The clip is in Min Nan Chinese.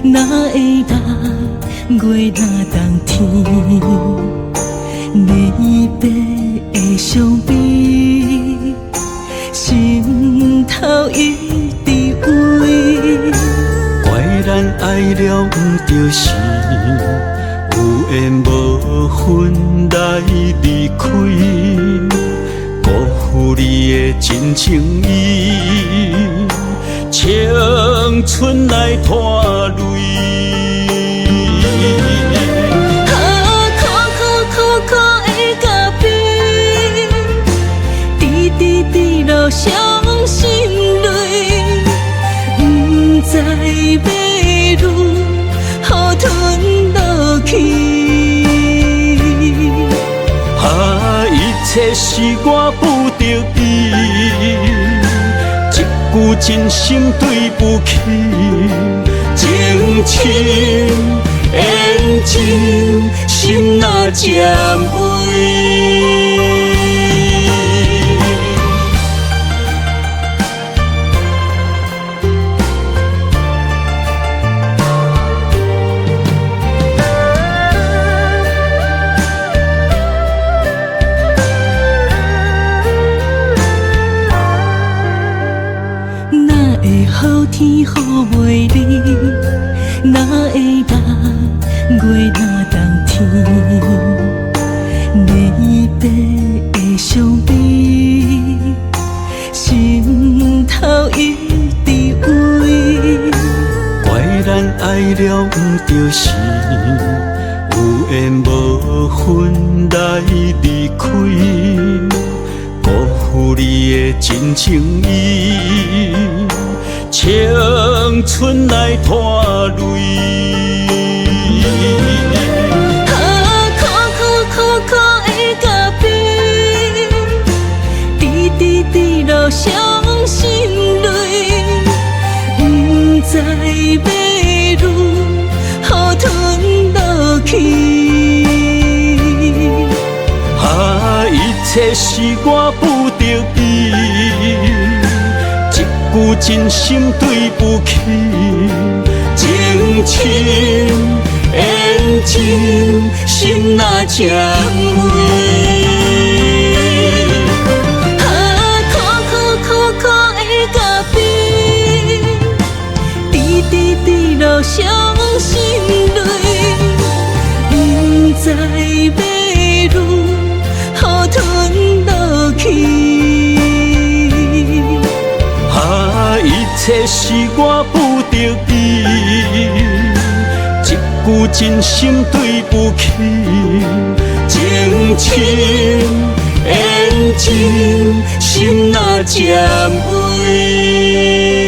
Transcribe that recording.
哪會當月若冬天，離別的傷悲，心頭一直畏。怪咱愛了毋著時，有緣無份來離開，辜負你的真情意，青春來拖累。啊，苦苦苦苦的咖啡，滴滴滴落傷心淚，毋知欲如何吞落去。啊，一切是我不得已，一句真心對不起，情深緣盡，心若這穢。哪會好天予袂離？哪會當月若冬天？離別的傷悲，心頭一直畏。怪咱愛了毋著時，有緣無份來離開，辜負你的真情意，青春來拖累。啊，苦苦苦苦的咖啡，滴滴滴落傷心淚，毋知欲如何吞落去。啊，一切是我不得已，一句真心對不起，情深緣盡，心若這穢。啊，苦苦苦苦的咖啡，滴滴滴落傷心淚，毋知欲如何吞落去。啊，一切是我不得已，一句真心對不起，情深緣盡，心若這穢。